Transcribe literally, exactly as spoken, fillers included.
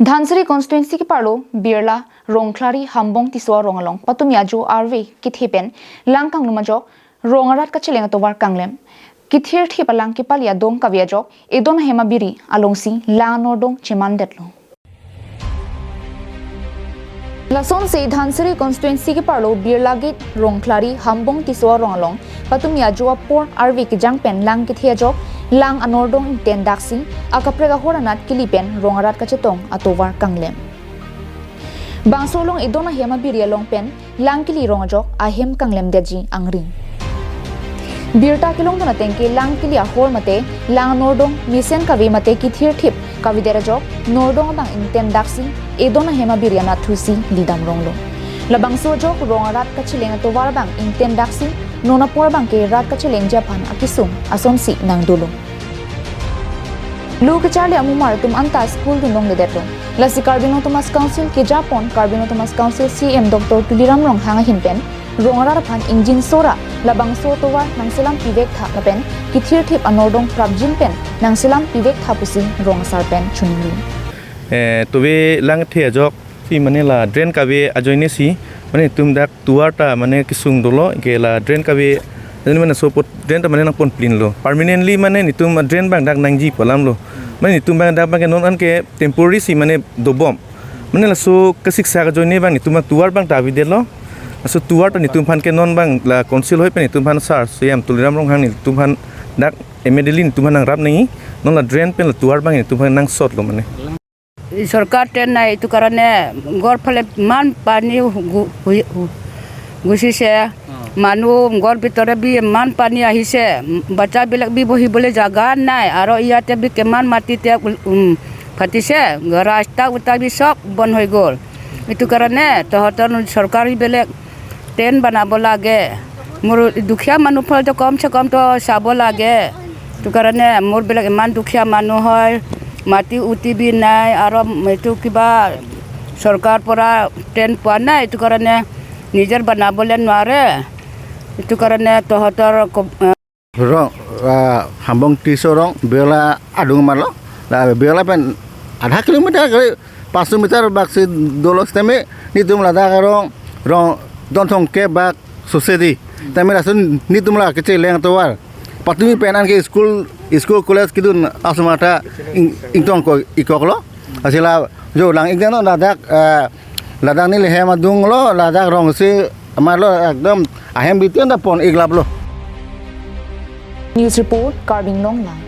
Dhansiri constituency keparlo Birla Rongkhlari Hambong Tisso arong along patumi ajo arve kethe pen lang kanglum ajok rong arat kacheleng atovar kanglem. Kithirthip alang kepali adong kave ajok edon ahem abiri alongsi lang anordong chemandetlo. Lasonsi Dhansiri constituency keparlo Birla Gate Rongkhlari Hambong Tisso arong along patumi ajo apor arve kejang pen lang kethe ajok lang anordong ingten daksi akaprek ahor anat kili pen rong arat kachetong atovar kanglem. Bangso along edon ahem abiri along pen lang kili rong ajok ahem kanglemdetji angring. Birta kelongdun ateng ke lang kili ahor mate lang anordong mesen kave mate kithirthip kavedet ajok nordong abang ingten daksi edon ahem abiri anat thusi lidam ronglo. Labangso ajok rong arat kacheleng atovar abang ingten daksi non apor abang ke rat kachelengji aphan akesung asonsi nangdolo. Lo kecharli amumar atum anta school dun longledetlo. Lasi Karbi Anglong Autonomous Council kejapon Karbi Anglong Autonomous Council C E M Doctor Tuliram Ronghang ahin pen rong arat aphan ingjinso ra labangso atovar nangselam pivek tha lapen kithirthip anordong prapjin pen nangselam pivek tha pusi rong asar pen chuningri. Eh, tove lang kethe ajok si mane la drain kave ajoine si mane netum dak tovar ta mane kesung dolo ke la drain kave, jadi mane laso apot drain ta mane nangponplinlo. Permanently mane netum drain abang dak nangji pu alamlo. Mane netum abang dak abang ke non an ke temporary si mane dobom. Mane laso kesiksak ajoine abang netum abang tovar abang ta avedetlo. Laso tovar ta netum aphan ke non abang la council ahoi pen netum aphan sar C E M Tuliram Ronghang netum aphan dak immediately netum aphan nangrap nangji. Non la drain pen la tovar abang netum aphan nangsotlo mane. চৰকাৰ ট্ৰেইন নাই, এইটো কাৰণে ঘৰ ফালে ইমান পানী গু-, গু-, গুচিছে। মানুহ ঘৰ ভিতৰে বি ইমান পানী আহিছে, বাচ্চাবিলাক বি বহিবলৈ জাগা নাই। আৰু ইয়াতে বি কিমান মাটিতে, উম, ফাটিছে, ৰাস্তা উতা বি চব বন্ধ হৈ গ'ল। এইটো কাৰণে তহঁতৰ চৰকাৰী বেলেগ ট্ৰেইন বনাব লাগে। মোৰ দুখীয়া মানুহ ফালেতো কমচে কমতো চাব লাগে। এইটো কাৰণে মোৰবিলাক ইমান দুখীয়া মানুহ হয়, মাটি উটি বি নাই, আৰু এইটো কিবা চৰকাৰ পৰা ট্ৰেইন পোৱা নাই, এইটো কাৰণে নিজে বনাবলৈ নোৱাৰে। এইটো কাৰণে তহঁতৰ ক-, Rong, ah, Hambong Tisso arong, Birla adung marlo, la Birla pen adha kilometer kali, paanch meter bak si dolo setame, netum ladak arong, rong, don thomkep bak sose di. Tame lason netum la kacheleng atovar. Patumi pen an ke school, school college kedun asomar ta ing-, ingtong ko ikoklo. Lasi la jo lang ingtang non ladak, eh, ladak neli hem adunglo, ladak rong si amarlo ekdom ahem biten ta pon iklaplo. News report, Karbi Anglong Live.